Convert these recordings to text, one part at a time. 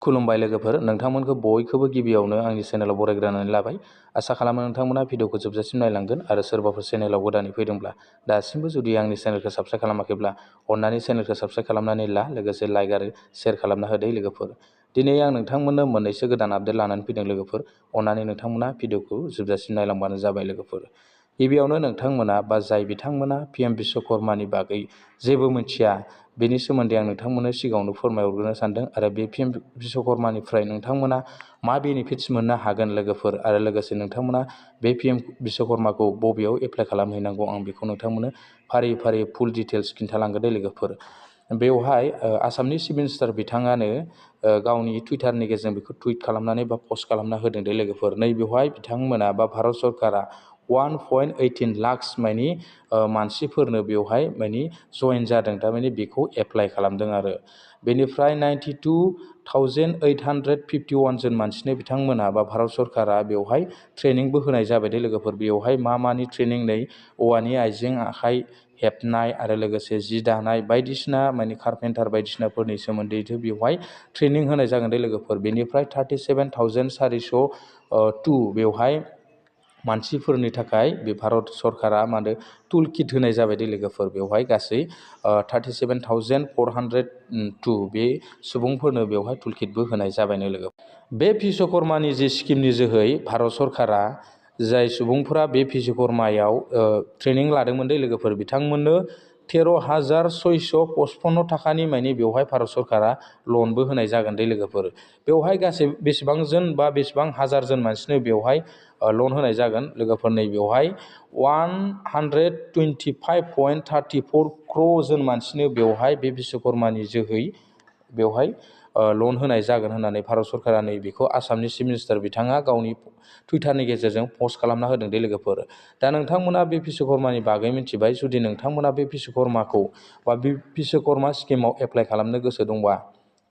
खुलुमबाय लोगोफोर, नोंथांमोनखौ बयखौबो गिबियावनो आंनि चेनेलाव बरायग्रोनानै लाबाय। आसा खालामो नोंथांमोना भिडिअखौ जोबजासिम नायलांगोन आरो सोरबाफोर चेनेलाव गोदानै फैदोंब्ला दासिमबो जुदि आंनि चेनेलखौ साबस्क्राइब खालामाखैब्ला अन्नानै चेनेलखौ साबस्क्राइब खालामनानै ला, लोगोसे लाइक आरो शेयार खालामना होदो लोगोफोर। दिनै आं नोंथांमोननो मोननैसो गोदान आपडेट लानानै फैदों लोगोफोर। अन्नानै नोंथांमोना भिडिअखौ जोबजासिम नायलांबानो जाबाय लोगोफोर। गिबियावनो नोंथांमोना बा जाय बिथांमोना PM बिश्वकर्मानि बागै जेबो मिथिया, बेनि सोमोन्दै आं नोंथांमोननो सिगाङावनो फोरमायहरग्रोनो सानदों आरो बे PM बिश्वकर्मानिफ्राय नोंथांमोना मा बेनिफिट्स मोननो हागोन लोगोफोर, आरो लोगोसे नोंथांमोना बे PM बिश्वकर्माखौ बबेयाव एप्लाइ खालामहैनांगौ आं बेखौ नोंथांमोननो फारि फारि फुल डिटेल्स खिन्थालांगोन दे लोगोफोर। बेवहाय आसामनि चिफ मिनिस्टार बिथाङानो गावनि टुइटारनि गेजेरजों बेखौ टुइट खालामनानै बा पस्ट खालामना होदों दे लोगोफोर। नैबेवहाय बिथांमोना बा भारत सरकारा 1.18 लाख मानि मानसिफोरनो बेवहाय मानि जइन जादों, थारमानि बेखौ एप्लाइ खालामदों आरो बेनिफ्राय 92,851 जन मानसिनो बिथांमोना बा भारत सरकारा बेवहाय ट्रेनिंबो होनाय जाबाय दे लोगोफोर। बेवहाय मानि ट्रेनिं, नै औवानि आइजें आखाइ हेबनाय आरो लोगोसे जि दानाय बायदिसिना माने कारपेन्टार बायदिसिनाफोरनि सोमोन्दैथ' बेवहाय ट्रेनिं होनाय जागोन दे लोगोफोर। बेनिफ्राय 37,402 बेवहाय मानसिफोरनि थाखाय बे भारत सरकारा टुल किट होनाय जाबाय दे लोगोफोर। बेवहाय गासै 37,402 बे सुबुंफोरनो बेवहाय टुल किटबो होनाय जाबायनो लोगोफोर। बे बिश्वकर्मानि जे स्किमनि जोहै भारत सरकारा जाय सुबुंफोरा बे बिश्वकर्मायाव ट्रेनिं लादोंमोन दे लोगोफोर, बिथांमोननो 13,655 थाखानि माने बेवहाय भारत सरकारा लनबो होनाय जागोन दे लोगोफोर। बेवहाय गासै बेसेबां जन बा बेसेबां हाजार जन मानसिनो बेवहाय लन होनाय जागोन लोगोफोर। नै बेवहाय 125.34 क्र'र जन मानसिनो बेवहाय बे बिश्वकर्मानि जोहै बेवहाय लन होनाय जागोन होननानै भारत सरकारा नै बेखौ आसामनि चिफ मिनिस्टार बिथाङा गावनि टुइटारनि गेजेरजों पस्ट खालामना होदों दे लोगोफोर। दा नोंथांमोना बे बिश्वकर्मानि बागै मिथिबाय। जुदि नोंथांमोना बे बिश्वकर्माखौ बा बे बिश्वकर्मा स्किमाव एप्लाइ खालामनो गोसो दंबा,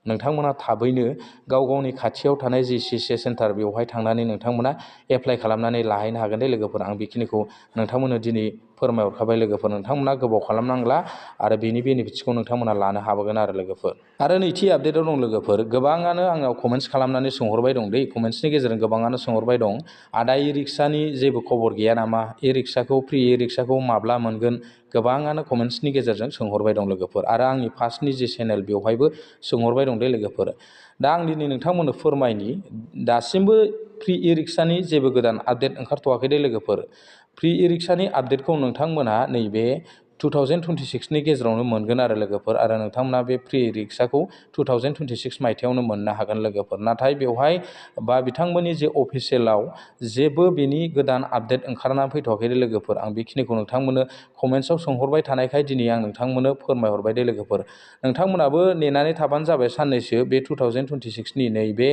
नोंथांमोना थाबैनो गाव गावनि खाथियाव थानाय जि CC सेन्टार बेवहाय थांनानै नोंथांमोना एप्लाइ खालामनानै लाहैनो हागोन दे लोगोफोर। आं बेखिनिखौ नोंथांमोननो दिनै फोरमायहरखाबाय लोगोफोर। नोंथांमोना गोबाव खालामनांला आरो बेनि बेनिफिट्सखौ नोंथांमोना लानो हाबोगोन आरो लोगोफोर। आरो नैथि आपडेटआव दं लोगोफोर, गोबाङानो आंनाव कमेन्ट्स खालामनानै सोंहरबाय दं दे। कमेन्ट्सनि गेजेरजों गोबाङानो सोंहरबाय दं, आदा E-रिक्सानि जेबो खबर गैया नामा? E-रिक्साखौ फ्रि E-रिक्साखौ माब्ला मोनगोन? गोबाङानो कमेन्ट्सनि गेजेरजों सोंहरबाय दं लोगोफोर। आरो आंनि फार्स्टनि जे चेनेल बेवहायबो सोंहरबाय दं दे लोगोफोर। दा आं दिनै नोंथांमोननो फोरमायनि, दासिमबो फ्रि E-रिक्सानि जेबो गोदान आपडेट ओंखारथ'वाखै दे लोगोफोर। फ्रि E-रिक्सानि आपडेटखौ नोंथांमोना नैबे 2026नि गेजेरावनो मोनगोन आरो लोगोफोर। आरो नोंथांमोना बे फ्रि E-रिक्साखौ 2026 मायथाइयावनो मोननो हागोन लोगोफोर। नाथाय बेवहाय बा बिथांमोननि जे अफिसियेलाव जेबो बेनि गोदान आपडेट ओंखारनानै फैथ'वाखै दे लोगोफोर। आं बेखिनिखौ नोंथांमोननो कमेन्ट्सआव सोंहरबाय थानायखाय दिनै आं नोंथांमोननो फोरमायहरबाय दे लोगोफोर। नोंथांमोनाबो नेनानै थाबानो जाबाय साननैसो। बे 2026नि नैबे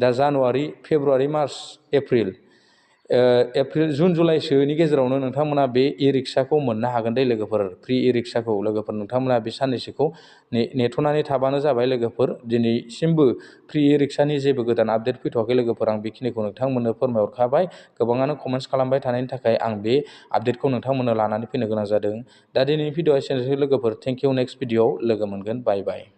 दा जानुवारि, फेब्रुवारि, मार्च, एप्रिल, जुन जुलाइसोनि गेजेरावनो नोंथांमोना बे E-रिक्साखौ मोननो हागोन दे लोगोफोर। फ्रि E-रिक्साखौ लोगोफोर नोंथांमोना बे साननैसोखौ नेथ'नानै थाबानो जाबाय लोगोफोर। दिनैसिमबो फ्रि E-रिक्सानि जेबो गोदान आपडेट फैथ'वाखै लोगोफोर। आं बेखिनिखौ नोंथांमोननो फोरमायहरखाबाय। गोबाङानो कमेन्ट्स खालामबाय थानायनि थाखाय आं बे आपडेटखौ नोंथांमोननो लानानै फैनो गोनां जादों। दा दिनैनि भिडिअआ एसेनोसै लोगोफोर। Thank you. नेक्स्ट भिडिअआव लोगो मोनगोन। बाय बाय।